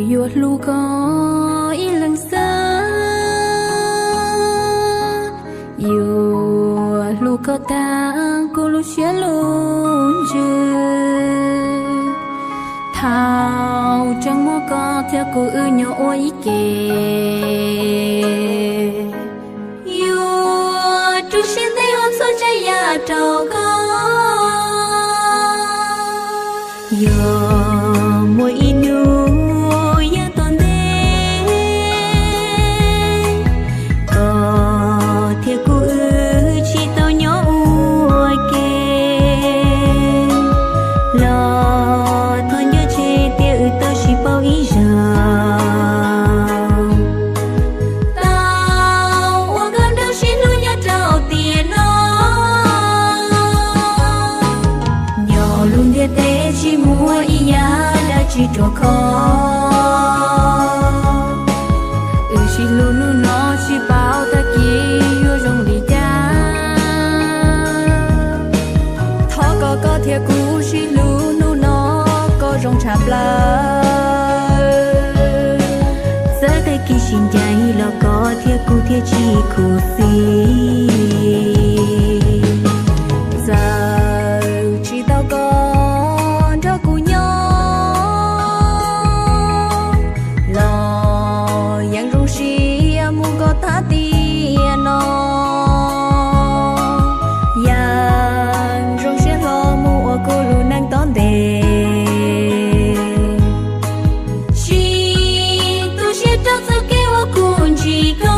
Yuav hlub koj ib leeg xwb, yuav hlub koj tag kuv lub siab lub ntsws. Thaum tseem muaj koj thiab kuv wb nyob ua ib ke, yuav rau siab ntev ua txhua tsav yam rau koj. Yog muaj ib hnub yav tom ntej, koj thiab kuv wb tsis tau nyob ua ke, los thov nco tseg tias wb tau sib paub ib zaug. Tau ua nkauj nraug sib hlub nyob rau tiam no, nyob lub ntiaj teb tsis muaj ib yam dab tsi rau koj. Wb sib hlub hnub no tsis paub tag kis yuav zoo li cas. Thov kom koj thiab kuv sib hlub hnub no kom zoo tshaj plaws. Txawm tag kis sib ncaim los koj thiab kuv thiaj tsis khuv xim. Txawm tsis tau koj nrog kuv nyob, los yeej zoo siab mus koj thaj tiam no, yeej zoo siab hlo mus ua kuv lub neej tom ntej. Tsis tu siab rau txoj kev uas kuv ntsib koj.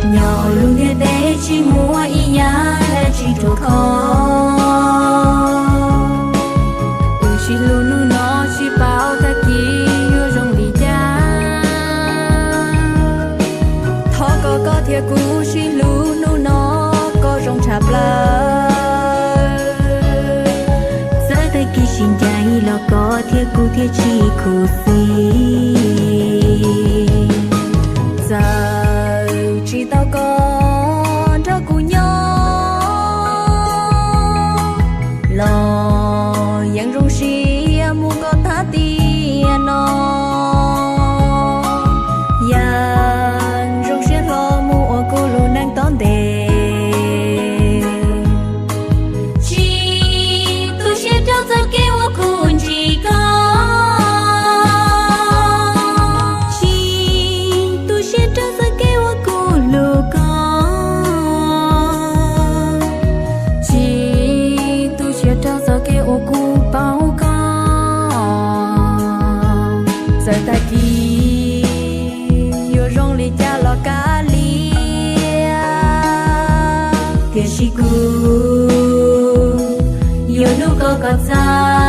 Nyob lub ntiaj teb tsis muaj ib yam dab tsi rau koj. Wb sib hlub hnub no tsis paub tag kis yuav zoo li cas. Thov kom koj thiab kuv sib hlub hnub no kom zoo tshaj plaws. Txawm tag kis sib ncaim los koj thiab kuv thiaj tsis khuv xim. Txawm tsis tau koj nrog kuv nyob, los yeej zoo siab mus koj thaj tiam no, yeej zoo siab hlo mus ua kuv lub neej tom ntej. Tsis tu siab rau txoj kev uas kuv ntsib koj. Tsis tu siab rau txoj kev uas kuv hlub koj. Tsis tu siab rau txoj kev uas kuv paub koj. Txawm tag kis yuav zoo li cas los kav liam, tiam sis kuv yuav hlub koj kom txog